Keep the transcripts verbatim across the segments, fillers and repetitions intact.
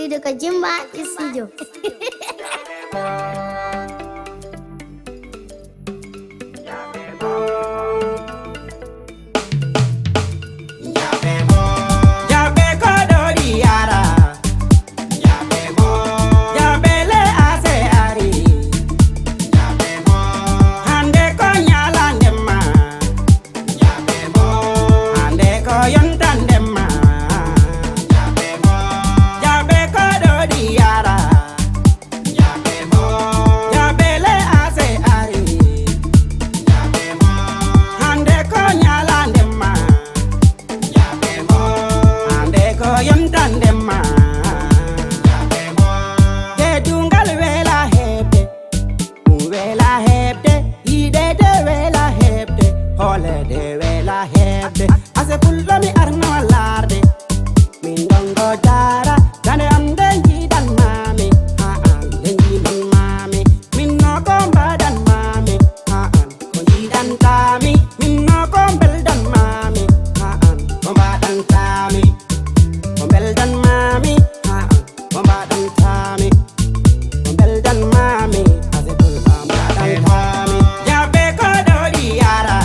Studio ko Jimba Studio. Jaɓe ko ɗo ɗi yara. Jaɓe le ase ari. Hande ko ñalande ma. Hande ko yontande ma. Jaɓe ko ɗo ɗi yara. Jaɓe le ase ari. Hande ko ñalande ma. Hande ko yontande ma. Teddungal wela heɓde. Ɗum wela heɓde. Yiɗeede wela heɓde. Hooleede wela heɓde. Ase pullo mi arno laarde. Min ndongo jaara, dande am nde njiidan maami. Haa an nde njiidan maami. Min no ko mbaɗan maami. Haa an ko njiidan taami. Min no ko mbeldan maami. Haa an ko mbaɗan taami. Ko mbeldan maami. Haa an ko mbaɗan taami. Ko mbeldan maami. Ase pullo mbaɗan taami. Jaɓe ko ɗo ɗi yara.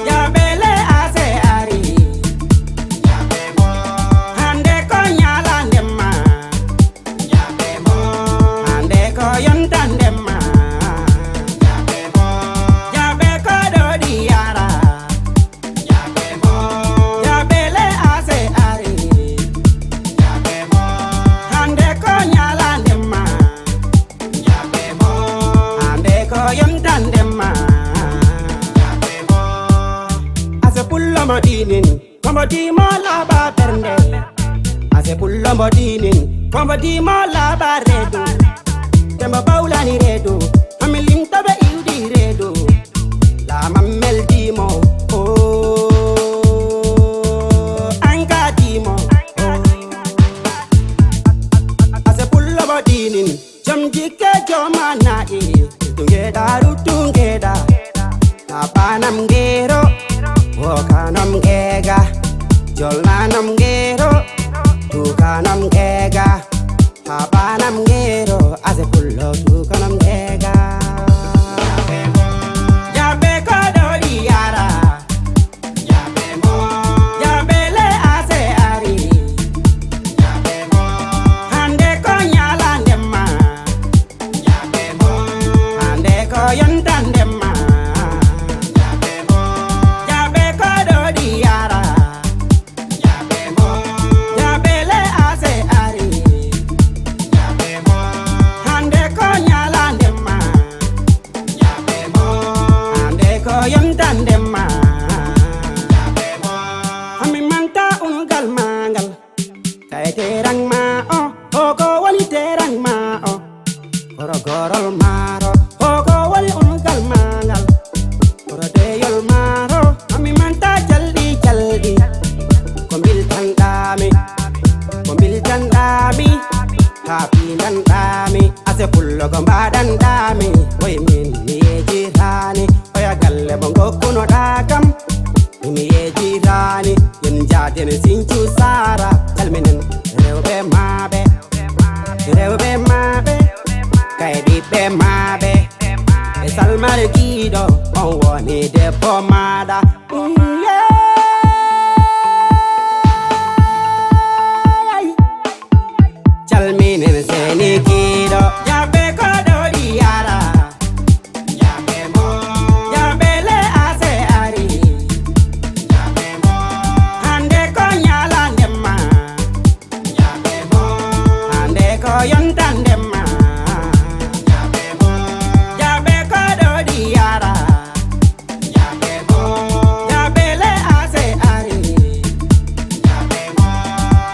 Jaɓe le ase ari. Hande ko ñalande ma. Hande ko yontande ma. Jaɓe ko ɗo ɗi yara. Jaɓe le ase ari. Hande ko ñalande ma. Hande ko yontande ma. Ase pullo mo dinin, ko mo dimo laba bernde. Ase pullo mo dinin, ko mo dimo laba redu. Tembo bawlani redu, ami limto be iwdi redu. La mammel dimo, oh, anga dimo, oh. Ase pullo mo dinin, jom jikke jom ana'i. Tungeda ru tungeda. Tapanam ngero, wokanam ngega. Jolnanam ngero, tukanam ngega. Tapanam ngero, ase pullo tukanam ngega. Jaɓe ko ɗo ɗi yara. Jaɓe le ase ari. Hande ko ñalande ma. Hande ko yontande ma. Jaɓe ko ɗo ɗi yara. Jaɓe le ase ari. Hande ko ñalande ma. Hande ko yontande ma. Hami manta unugal mangal. Kay terang ma o, o ko woni terang ma o. Koro gorol maro, o ko woni unugal mangal. Koro deyol maro, ami manta jalɗi jalɗi. Ko mbiltanɗami, ko mbiltanɗami, haa pindanɗami. Ase pullo ko mbaɗanɗami, woy min mi yejirani. Oya galle mo gokkunoɗa kam. Mi yejirani, yen jaaden sincu sara, calminen rewɓe maɓe, rewɓe maɓe, kay ɓiɓɓe maɓe. E salmare giɗo, on woni debbo maɗa. Calminen seni giɗo, jaɓe ko ɗo ɗi yara. Jaɓe le ase ari. Hande ko ñalande ma. Hande ko yontande ma. Jaɓe ko ɗo ɗi yara. Jaɓe le ase ari.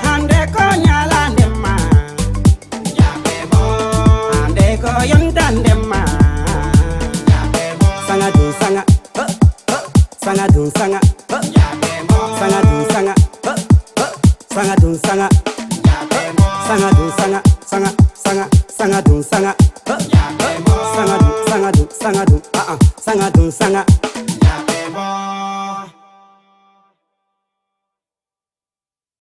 Hande ko ñalande ma. Hande ko yontande ma. Sanga dun sanga, eh, eh. Sanga dun sanga, eh. Sanga dun sanga, eh, eh. Sanga dun sanga, eh. Sanga dun sanga, sanga, sanga, sanga dun sanga, eh. Sanga dun, sanga dun, sanga dun, ah, ah. Sanga dun sanga.